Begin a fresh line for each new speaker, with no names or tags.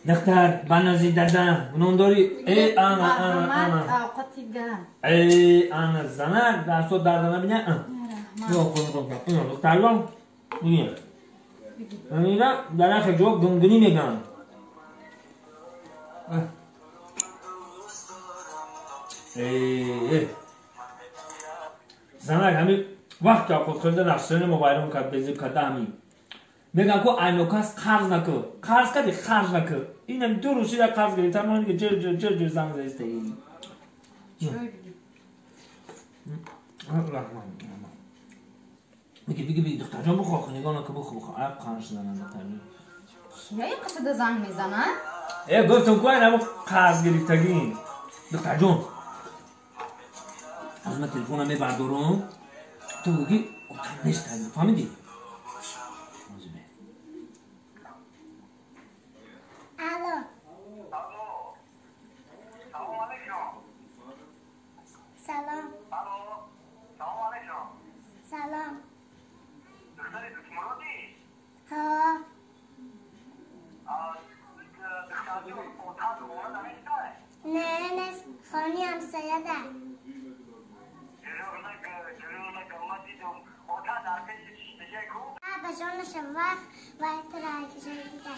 Духтар, банази дада, нондори, э, ана, ана, ана.
Овқати гарм.
Э, ана, занак, дастот дарда набиня. Духтарҷон, ина дар яхе ҷо гунгунӣ мегӯянд. Занак ҳамин вақт авқот хӯрда нақшаи мо вайрон кард, безеб карда ҳамин. Мегӯям ку айнокас қарз накӯ, қарз кардӣ харҷ накӯ. Инам ду рӯз шида қарз гирифта, мо дига ҷир ҷир ҷир ҷир занг заиста. Биги биги биги духтарҷон бухор, нигоҳ накӯ, бухор, бухор. Ай қанш занам духтарҷон.
Кия қашада занг мезана?
Э, гуфтам ку айнамо қарз гирифтагӣ. Духтарҷон, аз ман телефонам мебардорам, ту гӯ ки отам нест, фаҳмидӣ?
Алло.
Салом алейкум.
Салом.
Алло. Салом алейкум.
Салом.
Духтари Дусмуродӣ?
Ҳо.
Духтарҷон, отат хона нестай?
Не, нест. Хони ҳамсояда.
Дурӯғ нагӯ, дурӯғ нагӯ. Ман дидум, отат дар пеши шиштагиай ку?
Ба ҷонаша вақт вай тура ҷой дида.